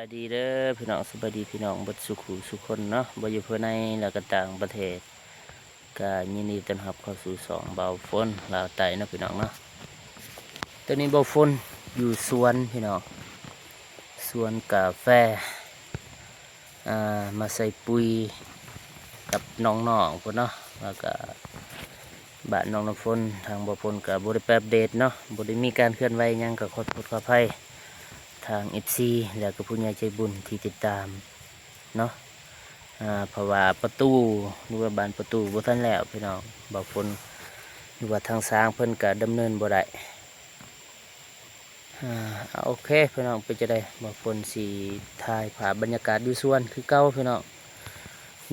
ສະບາຍດີເດີພີ່ນ້ອງ ສະບາຍດີພີ່ນ້ອງເບິດສູ່ຄູ່ສູ່ຄົນເນາະ ບໍ່ຢູ່ພາຍໃນ ແລະກະຕ່າງປະເທດ ກະຍິນດີຕ້ອນຮັບເຂົ້າສູ່ຊ່ອງບ່າວຝົນລາວໃຕ້ເນາະພີ່ນ້ອງເນາະ. ຕອນນີ້ບ່າວຝົນຢູ່ສວນພີ່ນ້ອງ ສວນກາແຟ ອ່າ ມາໃສ່ປຸ໋ຍກັບນ້ອງໆພຸ້ນເນາະ ແລ້ວກະບ້ານນ້ອງນ້ຳຝົນ ທາງບ່າວຝົນກະບໍ່ໄດ້ໄປອັບເດດເນາະ ບໍ່ໄດ້ມີການເຄື່ອນໄຫວຫຍັງ ກະຂໍໂທດຂໍອະໄພທາງເອັຟຊີ ແລ້ວກະຜູ້ໃຫຍ່ໃຈບຸນທີ່ຕິດຕາມເນາະ ອ່າ ເພາະວ່າປະຕູ ຫຼືວ່າບານປະຕູບໍ່ທັນແລ້ວພີ່ນ້ອງ ບ່າວຝົນ ຫຼືວ່າທາງຊ່າງເພິ່ນກະດຳເນີນບໍ່ໄດ້. ອ່າ ໂອເຄພີ່ນ້ອງ ເປັນຈັ່ງໃດ ບ່າວຝົນຊິຖ່າຍພາບບັນຍາກາດຢູ່ສວນຄືເກົ່າພີ່ນ້ອງ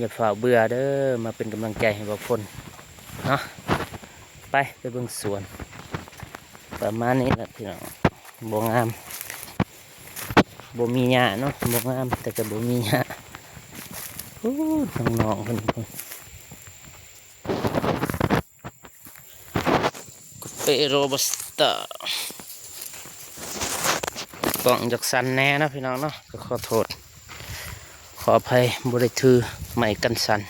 ຢ່າຟ້າວເບື່ອເດີ ມາເປັນກຳລັງໃຈໃຫ້ບ່າວຝົນເນາະ. ໄປ ໄປເບິ່ງສວນ ປະມານນີ້ລະພີ່ນ້ອງ ບໍ່ງາມ ບໍ່ມີຫຍ້າເນາະ ບໍ່ງາມ ແຕ່ກະບໍ່ມີຫຍ້າ. ໂອ້ ນ້ອງໆເພິ່ນ ກາເຟໂຣບັສຕາ ກ້ອງຢາກສັ່ນແດ່ເນາະພີ່ນ້ອງເນາະ ກະຂໍໂທດຂໍອະໄພ ບໍ່ໄດ້ຖືໄມ້ກັນສັ່ນ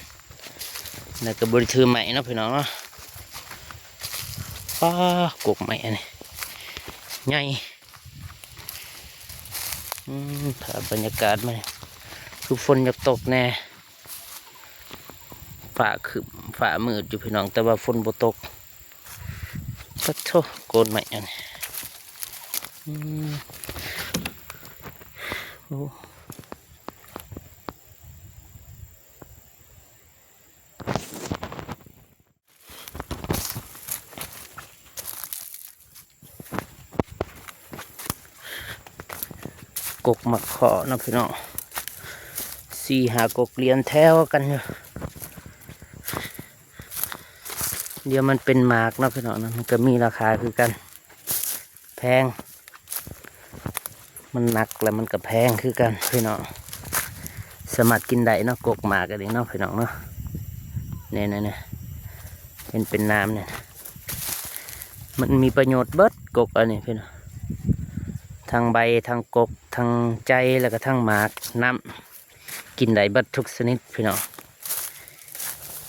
ແລ້ວກະບໍ່ໄດ້ຖືໄມ້ເນາະພີ່ນ້ອງເນາະ. ປ້າ ກົກໄມ້ອັນນີ້ໃຫຍ່ ອືມ ພາບບັນຍາກາດມື້ນີ້ ຄືຝົນຢາກຕົກແດ່ ຟ້າຄຶ້ມຟ້າມືດຢູ່ພີ່ນ້ອງ ແຕ່ວ່າຝົນບໍ່ຕົກ. ປະໂທ້ ໂກນໃໝ່ອັນນີ້ ອືມ ໂອ້ ກົກໝາກເຄາະເນາະພີ່ນ້ອງ ສີ່ຫ້າກົກລຽນແຖວກັນຢູ່. ດຽວມັນເປັນໝາກເນາະພີ່ນ້ອງເນາະ ມັນກະມີລາຄາຄືກັນ ແພງ ມັນໜັກແລ້ວມັນກະແພງຄືກັນພີ່ນ້ອງ. ສາມາດກິນໄດ້ເນາະ ກົກໝາກອັນນີ້ເນາະພີ່ນ້ອງເນາະ ນີ້ໆໆ ເຫັນເປັນໜາມນີ້ ມັນມີປະໂຫຍດເບິດ ກົກອັນນີ້ພີ່ນ້ອງ ທັງໃບ ທັງກົກ ທັງໃຈ ແລ້ວກະທັງໝາກ ນ້ຳ ກິນໄດ້ເບິດທຸກຊະນິດພີ່ນ້ອງ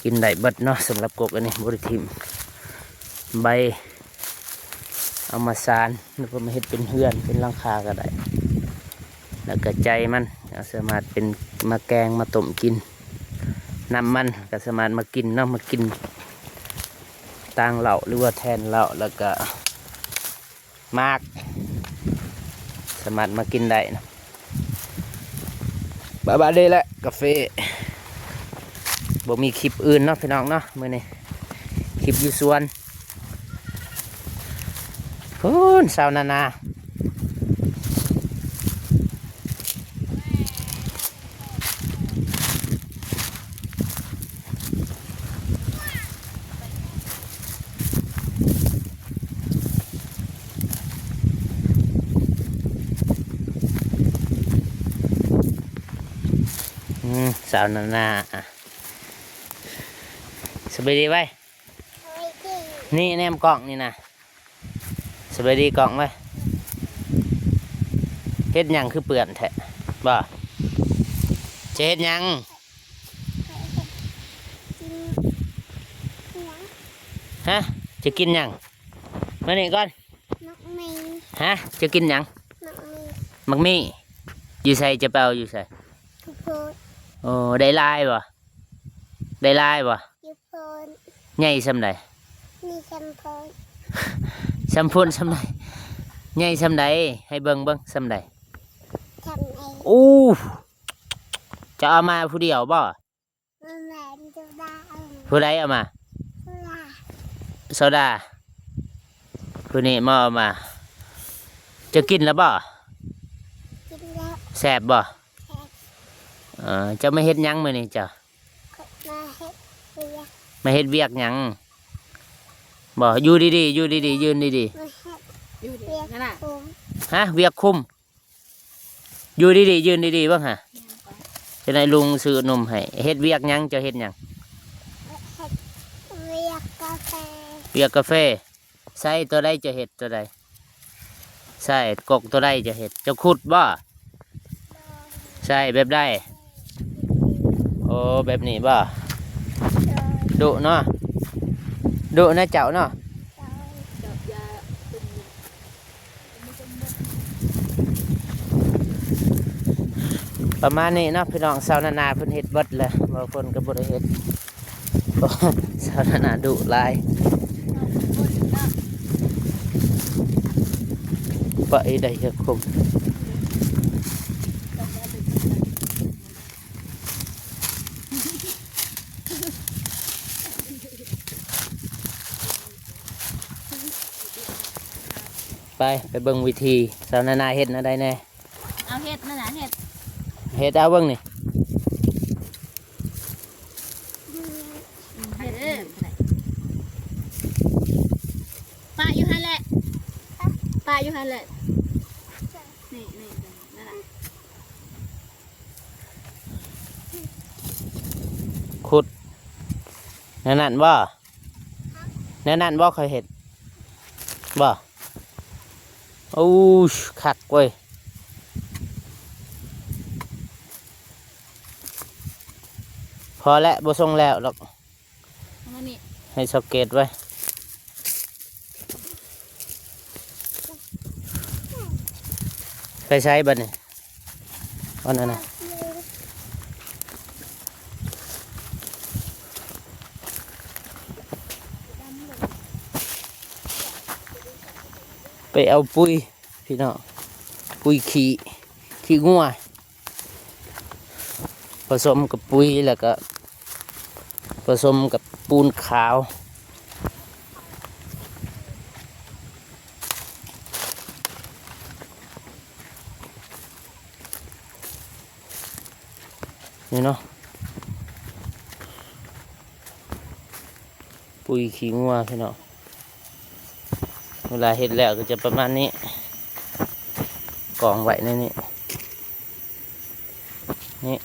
ກິນໄດ້ເບິດເນາະ. ສຳລັບກົກອັນນີ້ບໍ່ໄດ້ຖິ້ມ ໃບເອົາມາສານ ຫຼືວ່າມາເຮັດເປັນເຮືອນເປັນຫຼັງຄາກະໄດ້ ແລ້ວກະໃຈມັນກະສາມາດເປັນ ມາແກງມາຕົ້ມກິນ ນ້ຳມັນກະສາມາດມາກິນເນາະ ມາກິນຕ່າງເຫຼົ້າ ຫຼືວ່າແທນເຫຼົ້າ ແລ້ວກະ ໝາກ ສາມາດມາກິນໄດ້ນະ. ບາບາເດແຫຼະກາເຟ ບໍ່ມີຄລິບອື່ນເນາະພີ່ນ້ອງເນາະ ມື້ນີ້ຄລິບຢູ່ສວນ ພຸ້ນ ສາວນານາ. ອືມ ສາວນານາ ສະບາຍດີໄວ ນີ້ແນມກ້ອງນີ້ນະ ສະບາຍດີກ້ອງເວີຍ ເຮັດຫຍັງຄືເປື້ອນແທ້ ບໍ່ ຈະເຮັດຫຍັງ ຮະ ຈະກິນຫຍັງ ມານີ້ກ່ອນ ໝາກມີ ຮະ ຈະກິນຫຍັງ ໝາກມີ ໝາກມີ ຢູ່ໃສ ຈະໄປເອົາຢູ່ໃສ ໂອ້ ໄດ້ຫຼາຍບໍ່ ໄດ້ຫຼາຍບໍ່ ຢູ່ໂພນ ໃຫຍ່ສ່ຳໃດ ມີສ່ຳໂພນ ສ່ຳໂພນສ່ຳໃດ ໃຫຍ່ສ່ຳໃດ ໃຫ້ເບິ່ງເບິ່ງ ສ່ຳໃດ ສ່ຳໃດ ໂອ້ ຈະເອົາມາຜູ້ດຽວບໍ່ ບໍ່ແມ່ນ ໂຊດາເອົາ ຜູ້ໃດເອົາມາ ໂຊດາ ໂຊດາ ຜູ້ນີ້ມາເອົາມາ ເຈົ້າກິນແລ້ວບໍ່ ກິນແລ້ວ ແຊບບໍ່ ແຊບ ເອີ ເຈົ້າມາເຮັດຫຍັງມື້ນີ້ເຈົ້າ ມາເຮັດວຽກ ມາເຮັດວຽກຫຍັງ ບໍ່ ຢູ່ດີໆ ຢູ່ດີໆ ຢືນດີໆ ມາເຮັດ ຢູ່ດີ ວຽກ ນັ້ນນະ ຄຸມ ຮະ ວຽກຄຸມ ຢູ່ດີໆ ຢືນດີໆ ເບິ່ງຫາ ຈະໄດ້ລຸງຊື້ນົມໃຫ້ ເຮັດວຽກຫຍັງ ເຈົ້າເຮັດຫຍັງ ເຮັດວຽກກາເຟ ວຽກກາເຟ ໃສ່ໂຕໃດ ເຈົ້າເຮັດໂຕໃດ ໃສ່ກົກໂຕໃດ ເຈົ້າເຮັດ ເຈົ້າຂຸດບໍ່ ບໍ່ ໃສ່ແບບໃດ? ໂອ້ ແບບນີ້ບໍ່? ດຸເນາະ ດຸນະເຈົ້າເນາະ. ປະມານນີ້ເນາະພີ່ນ້ອງ, ຊາວນານາເພິ່ນເຮັດເບິດແລ້ວ, ບ່າວຝົນກໍບໍ່ໄດ້ເຮັດ ເພາະຊາວນານາດຸຫຼາຍ. ປະອີໄດ້ເຮັດຄົມ. ໄປ ໄປເບິ່ງວິທີຊາວນານາເຮັດແນວໃດແດ່. ເອົາເຮັດນັ້ນນະ ເຮັດ ເຮັດເອົາເບິ່ງນີ້. ເຮັດ ປະຢູ່ຫັ້ນແຫຼະ ປະຢູ່ຫັ້ນແຫຼະ ນີ້ ນີ້ ນັ້ນນະ. ຂຸດ ແນວນັ້ນບໍ່? ແນວນັ້ນບໍ່? ຂ້ອຍເຮັດບໍ່? ໂອ້ ຄັກເວີຍ. ພໍແລ້ວ ບໍ່ສົ່ງແລ້ວດອກ. ເອົາມານີ້ ໃຫ້ສັງເກດໄວ້. ໄປໃສບັດນີ້? ອັນນັ້ນນະ ໄປເອົາປຸຍພີ່ນ້ອງ, ປຸຍຂີ້ ຂີ້ງົວ. ປະສົມກັບປຸຍ ແລ້ວກະປະສົມກັບປູນຂາວ ນີ້ເນາະ. ປຸຍຂີ້ງົວພີ່ນ້ອງ, ເວລາເຮັດແລ້ວກໍຈະປະມານນີ້ ກອງໄວ້ໃນນີ້ ນີ້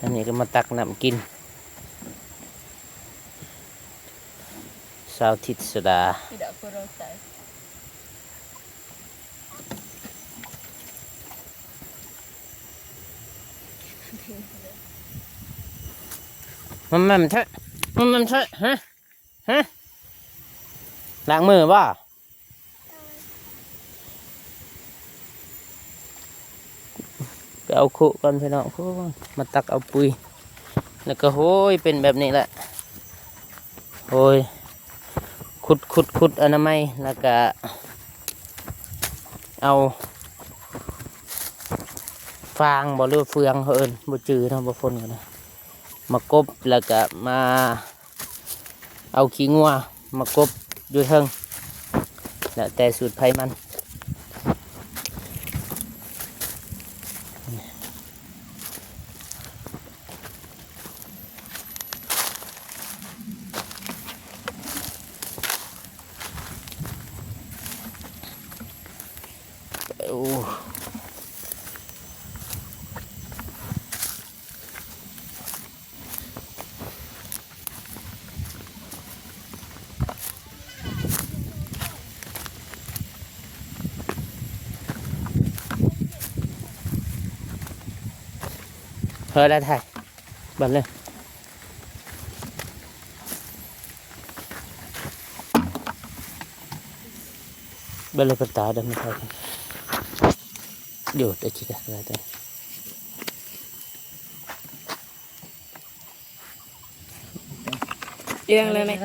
ອັນນີ້ກໍມາຕັກນ້ຳກິນ. ສາວທິດສະດາ. ມັນແມ່ນແທ້ ມັນແມ່ນແທ້ ຮະ ຮະ ລ້າງມືບໍ່? ໄປເອົາຄຸກ່ອນພີ່ນ້ອງ, ໂອ້ ມາຕັກເອົາປຸຍ ແລ້ວກໍໂຫຍເປັນແບບນີ້ແຫຼະ. ໂອ້ຍ ຂຸດ ຂຸດ ຂຸດອະນາໄມ ແລ້ວກະເອົາຟາງບໍ່ ຫຼືວ່າເຟືອງ ເຂົາເອີ້ນ ບໍ່ຈື່ເນາະ ບໍ່ຄົນກັນນະ ມາກົບ ແລ້ວກະມາເອົາຂີ້ງົວມາກົບຢູ່ເທິງ ແລ້ວແຕ່ສູດໃຜມັນ. ໂອ້ ເຮີ ໄດ້ຖ່າຍ ບັດເລີຍ ບັດເລີຍ ປະຕາດຳມາຖ່າຍກັນ ຢູ່ໄດ້ຊິໄດ້ ໄດ້ ອຽງເລີຍນີ້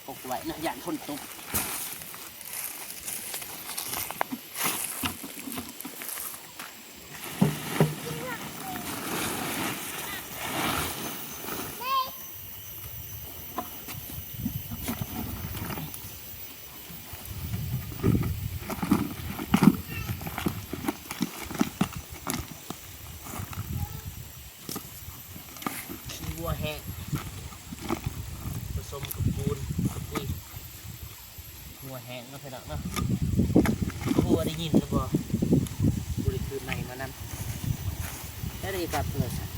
ປົກໄວ້ນະ ຢ້ານຝົນຕົກ. ຂີ້ງົວແຫ້ງ ປະສົມກັບປູນ ກັບປຸຍ ງົວແຫ້ງເນາະ ພີ່ນ້ອງເນາະ. ບໍ່ຮູ້ວ່າໄດ້ຍິນຫຼືບໍ່ ບໍ່ໄດ້ຖືໄມມານຳ ແຕ່ ອັນນີ້ກໍເພື່ອສັດ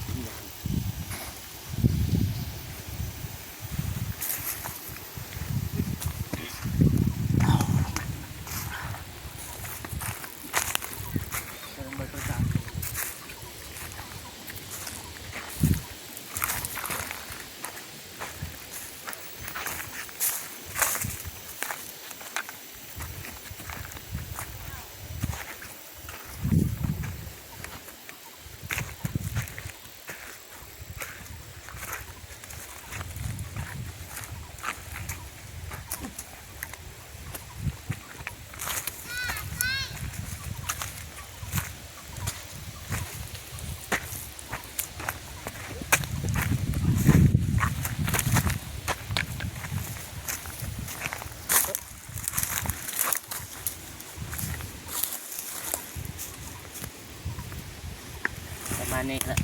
ປະມານນີ້ລະ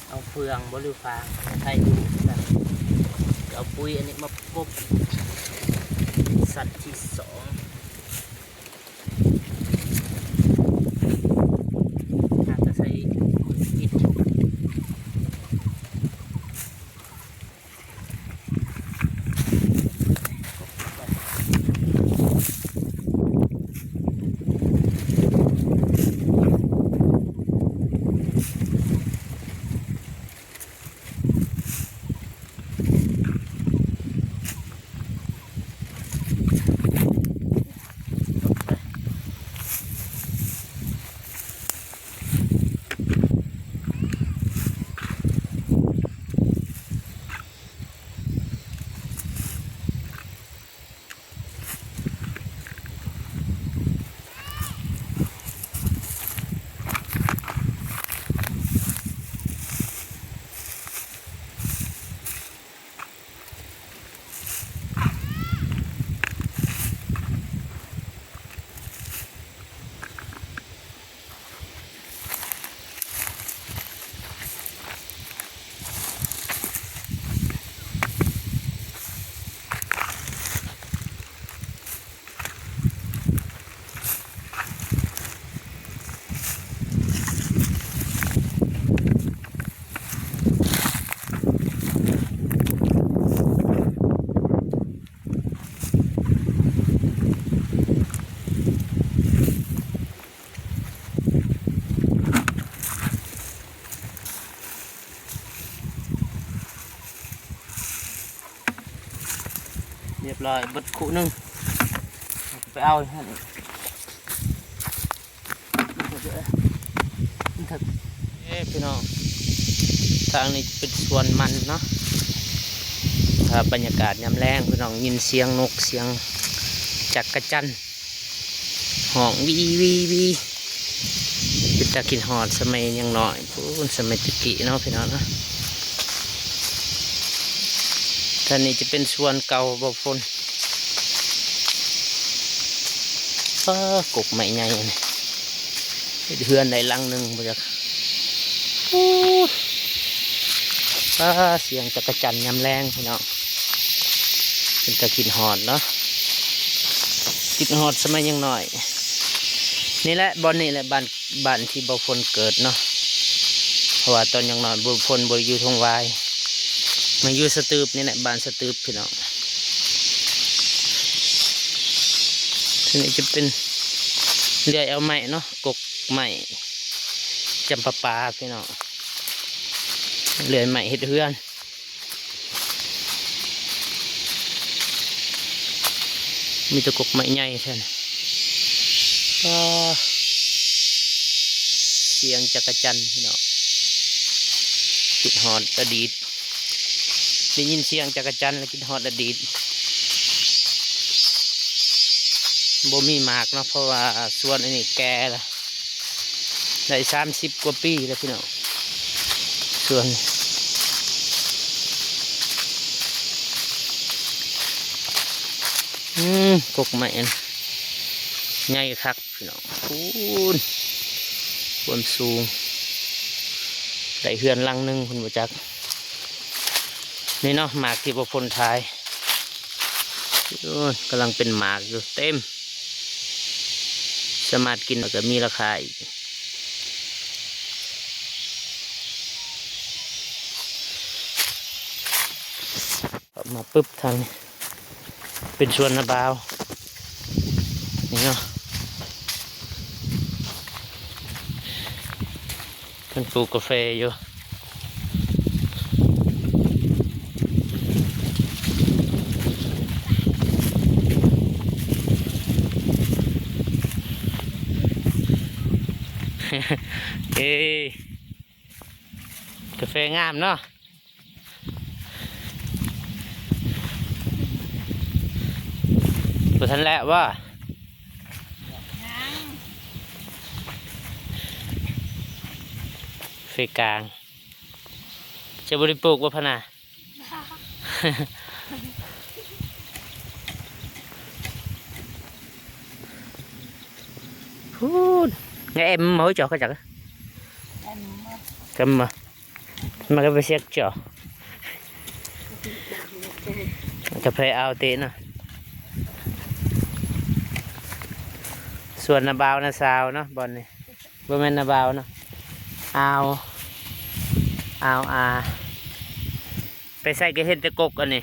ເອົາເຟືອງບໍ່ ຫຼືຟາງ ໃສ່ຢູ່ນະ ເອົາປຸ໋ຍອັນນີ້ມາປົບ ສັດທີສອງ ຫາກະໃສ່ອິດ. ຮຽບຮ້ອຍ ເບິດຄູ່ໜຶ່ງ ໄປເອົາຫັ້ນອີກ. ເອີ ພີ່ນ້ອງ ທາງນີ້ເປັນສວນມັນເນາະ. ພາບບັນຍາກາດຍາມແລງ ພີ່ນ້ອງ ຍິນສຽງນົກ ສຽງຈັກກະຈັນ ຮ້ອງວີວີວີ ເປັນຕາຄິດຮອດສະໄໝຍັງນ້ອຍ ພຸ້ນ ສະໄໝແຕ່ກີ້ເນາະ ພີ່ນ້ອງເນາະ. ທາງນີ້ຈະເປັນສວນເກົ່າບ່າວຝົນ. ປ້າ ກົກໄມ້ໃຫຍ່ນີ້ ເຮັດເຮືອນໄດ້ຫຼັງໜຶ່ງບໍ່ຈັກ. ໂອ້ ປ້າ ສຽງຈັກກະຈັນຍາມແລງ ພີ່ນ້ອງ ເປັນຕາຄິດຮອດເນາະ ຄິດຮອດສະໄໝຍັງນ້ອຍ. ນີ້ແຫຼະ ບ່ອນນີ້ແຫຼະ ບ້ານ ບ້ານທີ່ບ່າວຝົນເກີດເນາະ ເພາະວ່າຕອນຍັງນ້ອຍບ່າວຝົນບໍ່ໄດ້ຢູ່ທົ່ງຫວາຍ ມາຢູ່ສະຕຶບນີ້ແຫຼະ ບ້ານສະຕຶບ ພີ່ນ້ອງ. ທີນີ້ຈະເປັນເລື່ອຍເອົາໄມ້ເນາະ ກົກໄມ້ຈຳປາປາ ພີ່ນ້ອງ ເລື່ອຍໄມ້ເຮັດເຮືອນ. ມີແຕ່ກົກໄມ້ໃຫຍ່ແທ້ນະ. ອ້າ ສຽງຈັກກະຈັນ ພີ່ນ້ອງ ຄິດຮອດອະດີດ ໄດ້ຍິນສຽງຈັກກະຈັນແລ້ວຄິດຮອດອະດີດ. ບໍ່ມີໝາກເນາະ ເພາະວ່າສວນອັນນີ້ແກ່ລະ ໄດ້ສາມສິບກວ່າປີແລ້ວພີ່ນ້ອງ ສວນ. ອືມ ກົກໄມ້ອັນໃຫຍ່ຄັກພີ່ນ້ອງ ພຸ້ນ ຄວາມສູງ ໄດ້ເຮືອນຫຼັງໜຶ່ງພຸ້ນບໍ່ຈັກ. ນີ້ເນາະ ໝາກທີ່ບ່າວຝົນຖ່າຍ ໂອ້ຍ ກຳລັງເປັນໝາກຢູ່ ເຕັມ ສາມາດກິນ ແລ້ວກໍມີລາຄາອີກ. ມາປຶບທາງນີ້ ເປັນສວນນ້າບ່າວນີ້ເນາະ ເພິ່ນປູກກາແຟຢູ່. ເອີ ກາແຟງາມເນາະ. ບໍ່ທັນແລ້ວບໍ່? ຍັງ ເຟກາງ ເຈົ້າບໍ່ໄດ້ປູກບໍ່ພະນາ? ພຸ້ນ ແອມເຮົາຈອກເຂົາຈັກ ແອມ ກຳມາ ມັນກໍໄປເຊກຈໍ ກາແຟອ່າວເຕະເນາະ ສວນນ້າບ່າວນ້າສາວເນາະ ບ່ອນນີ້ ບໍ່ແມ່ນນ້າບ່າວເນາະ ອ່າວ ອ່າວອາ ໄປໃສກໍເຫັນແຕ່ກົກອັນນີ້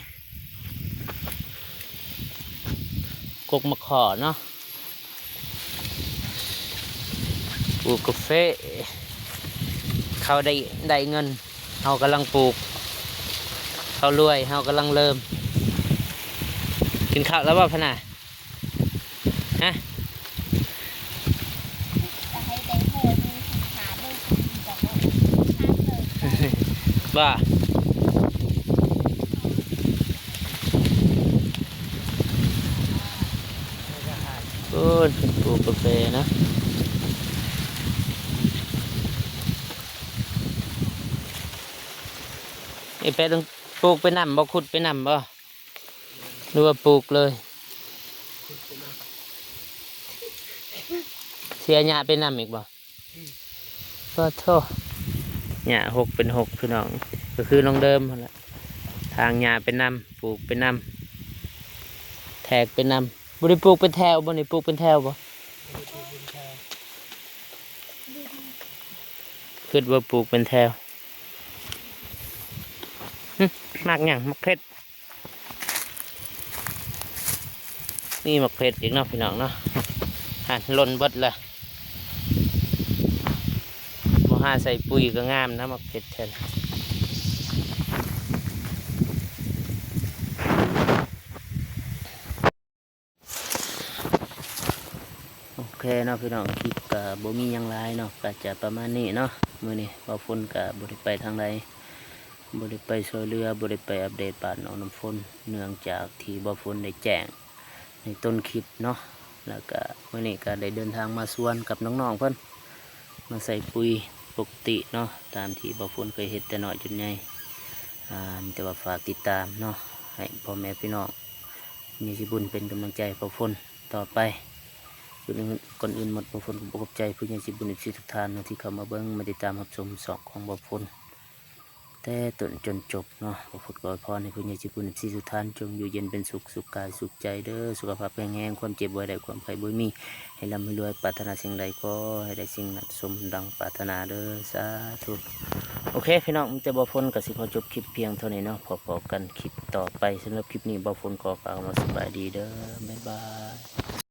ກົກໝາກຂໍເນາະ. ປູກກາເຟ ເຂົາໄດ້ ໄດ້ເງິນ ເຮົາກຳລັງປູກ ເຂົາລວຍ ເຮົາກຳລັງເລີ່ມ. ກິນເຂົ້າແລ້ວບໍ່ພະນາ? ຮະ? ບໍ່? ໂອ້ຍ ປູກກາເຟນະ ເອເປດ ປູກໄປນຳບໍ່? ຂຸດໄປນຳບໍ່? ຫຼືວ່າປູກເລີຍ? ເສຍຫຍ້າໄປນຳອີກບໍ່? ປະໂທ ຫຍ້າຫົກເປັນຫົກ ພີ່ນ້ອງ ກໍຄືນ້ອງເດີມຫັ້ນລະ ຖາງຫຍ້າໄປນຳ ປູກໄປນຳ ແທກໄປນຳ. ບໍ່ໄດ້ປູກເປັນແຖວບໍ່ນີ້? ປູກເປັນແຖວບໍ່? ຄິດວ່າປູກເປັນແຖວ. ຫຶ ໝາກຫຍັງ? ໝາກເຜັດ. ມີໝາກເຜັດອີກເນາະ ພີ່ນ້ອງເນາະ ຫັ້ນ ຫຼົ່ນເບິດລະ ບໍ່ຫາໃສ່ປຸ໋ຍກໍງາມນະ ໝາກເຜັດແທ້. ໂອເຄເນາະ ພີ່ນ້ອງ ຄລິບກະບໍ່ມີຫຍັງຫຼາຍເນາະ ກະຈະປະມານນີ້ເນາະ. ມື້ນີ້ບ່າວຝົນກະບໍ່ໄດ້ໄປທາງໃດ ບໍ່ໄດ້ໄປຊ່ວຍເຫຼືອ ບໍ່ໄດ້ໄປອັບເດດບ້ານນ້ອງນ້ຳຝົນ ເນື່ອງຈາກທີ່ບ່າວຝົນໄດ້ແຈ້ງໃນຕົ້ນຄລິບເນາະ. ແລ້ວກະມື້ນີ້ກະໄດ້ເດີນທາງມາສວນກັບນ້ອງໆເພິ່ນ ມາໃສ່ປຸ໋ຍປົກກະຕິເນາະ ຕາມທີ່ບ່າວຝົນເຄີຍເຮັດແຕ່ນ້ອຍຈົນໃຫຍ່. ອ່າ ມີແຕ່ວ່າຝາກຕິດຕາມເນາະ ໃຫ້ພໍ່ແມ່ພີ່ນ້ອງ ຜູ້ໃຫຍ່ໃຈບຸນເປັນກຳລັງໃຈໃຫ້ບ່າວຝົນຕໍ່ໄປ. ກ່ອນອື່ນ ກ່ອນອື່ນໝົດ ບ່າວຝົນກໍຂໍຂອບໃຈຜູ້ໃຫຍ່ໃຈບຸນ ເອັຟຊີ ທຸກທ່ານເນາະ ທີ່ເຂົ້າມາເບິ່ງ ມາຕິດຕາມຮັບຊົມຊ່ອງຂອງບ່າວຝົນ ແຕ່ຕົ້ນຈົນຈົບເນາະ. ບ່າວຝົນກໍອວຍພອນໃຫ້ຜູ້ໃຫຍ່ໃຈບຸນ ເອັຟຊີ ທຸກທ່ານ ຈົ່ງຢູ່ເຢັນເປັນສຸກ ສຸກກາຍສຸກໃຈເດີ ສຸຂະພາບແຂງແຮງ ຄວາມເຈັບບໍ່ໃຫ້ໄດ້ ຄວາມໄຂ້ບໍ່ໃຫ້ມີ ໃຫ້ລ່ຳໃຫ້ລວຍ ປາດຖະໜາສິ່ງໃດຂໍໃຫ້ໄດ້ສິ່ງນັ້ນສົມດັ່ງປາດຖະໜາເດີ ສາທຸ. ໂອເຄ ພີ່ນ້ອງ ມີແຕ່ບ່າວຝົນກໍຊິຂໍຈົບຄລິບພຽງເທົ່ານີ້ເນາະ ພໍ້ກັນຄລິບຕໍ່ໄປ. ສຳລັບຄລິບນີ້ ບ່າວຝົນຂໍກ່າວຄຳວ່າສະບາຍດີເດີ ບາຍບາຍ.